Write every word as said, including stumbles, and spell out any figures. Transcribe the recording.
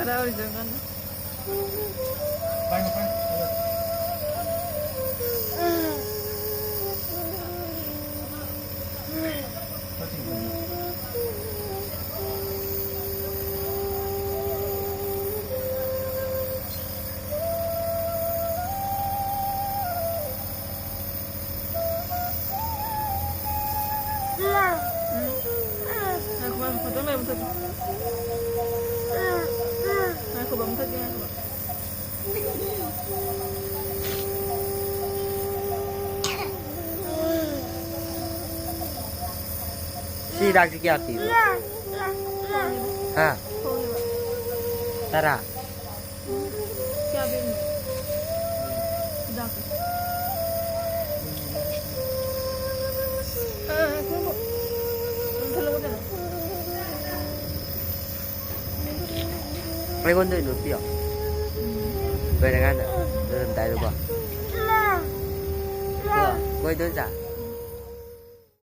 ꯍꯔꯥꯎꯔꯤꯗꯣ ꯑꯩꯉꯣꯟꯗ꯫ ꯉꯥꯏꯈꯣ, ꯉꯥꯏꯈꯣ, ꯉꯥꯛꯇꯪ ꯂꯩꯔ ꯃꯨꯊꯠꯀꯦ꯫ ꯉꯥꯏꯈꯣꯕ, ꯃꯨꯊꯠꯀꯦ, ꯉꯥꯏꯈꯣꯕ꯫ ꯁꯤ ꯍꯤꯗꯥꯛꯁꯤ ꯀꯌꯥ ꯄꯤꯕ? ꯍꯥ? ꯇꯔꯥ꯫ ꯀꯌꯥ ꯄꯤꯕꯅꯣ? ꯍꯤꯗꯥꯛꯇꯣ꯫ ꯑ, ꯑ, ꯊꯝꯃꯣ꯫ ꯊꯝꯖꯜꯂꯒ ꯊꯝꯃꯣ꯫ ꯑꯩꯉꯣꯟꯗ ꯑꯣꯏꯅ ꯎꯠꯄꯤꯌꯣ꯫ ꯂꯣꯏꯔꯀꯥꯟꯗ, ꯂꯣꯏꯔꯝꯗꯥꯏꯗꯀꯣ꯫ ꯀꯣ, ꯀꯣꯏꯗꯣꯟꯆꯥ꯫